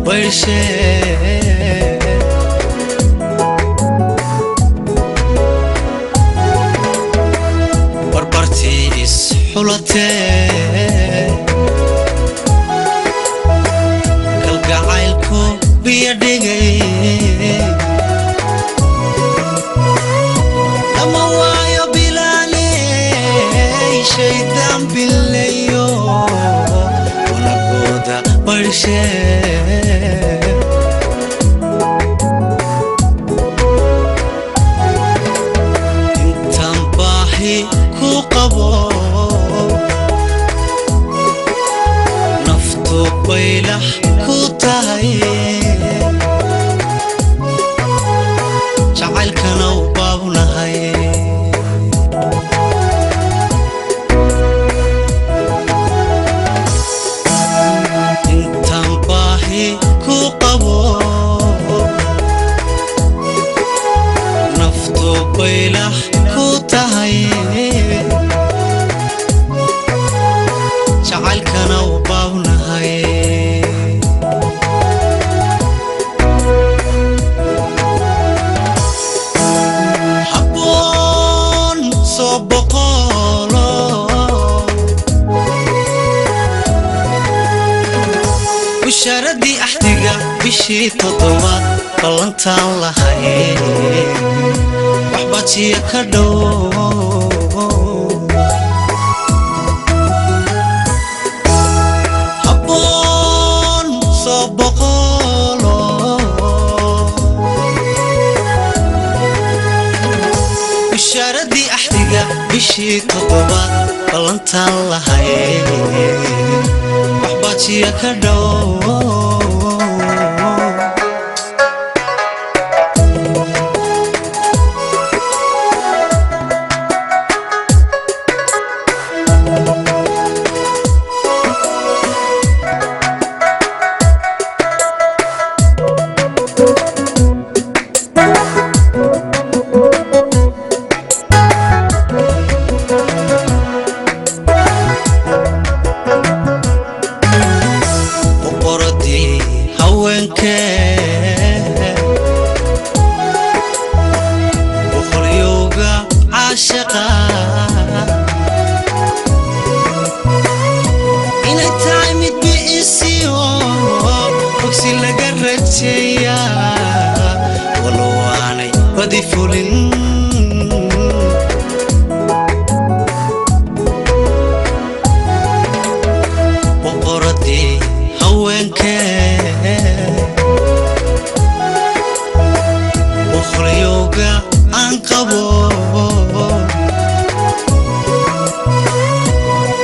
Baydhshee barbartii isxulatee, kalgacaylku biyo dhigay, lama waayo bilaaley shaydaan bileeyo wanagooda baydhshee. Intaan baahi ku qabo, naftu baylax ku tahay, jacaylkana u baabnahay. Intaan baahi ku qabo, naftu baylax ku tahay, jacaylkana u baabnahay. Habboon soo boqolo, bushaaradii axdiga bishii toddobaad ballantaan lahay, waxbajiya ka dhow. Habboon soo boqolo, bushaaradii axdiga bishii toddobaad ballantaan lahay, waxbajiya ka dhow. Boqoradii haweenkee, boqolyowga caashaqa, inay tahay mid bi'isiyo bogsi laga rajeeyaa, walow aanay badi fulin. Boqoradii haweenkee, boqolyowga aan qabo,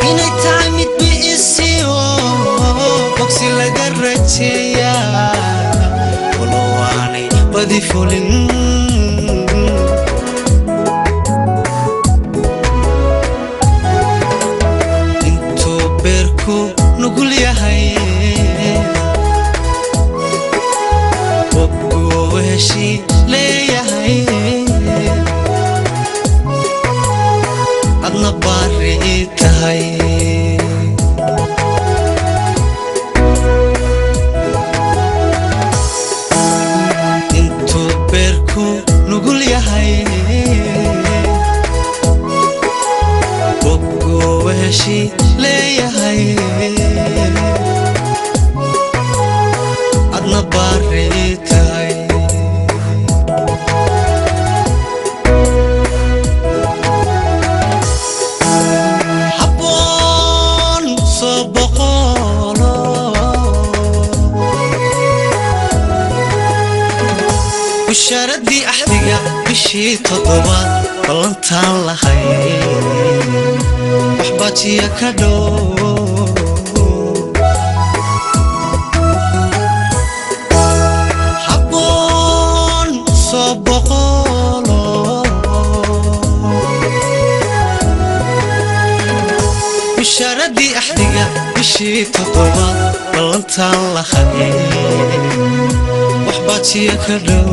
inay tahay mid bi'isiyo bogsi laga rajeeyaa, walow aanay badi fulin. Intuu beerku nugul yahay, boguu heshi leeyahay, adna baari ii tahay. Intuu beerku nugul yahay, boguu heshi leeyahay, adna baari ii tahay. Habboon soo boqolo, bushaaradii axdiga bishii toddobaad ballantaan lahay, waxbajiya ka dhow. Habboon soo boqolo, bushaaradii axdiga bishii toddobaad ballantaan lahay, waxbajiya ka dhow.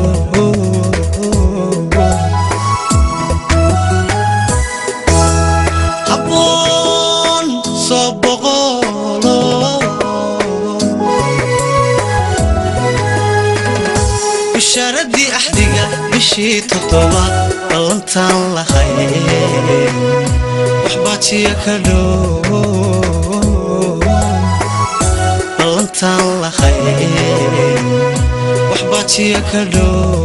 Habboon soo boqolo. Bishaaradii axdiga, bishii toddobaad, ballantaan lahay, waxbaajiya ka dhow. Ballantaan lahay, waxbaajiya ka dhow.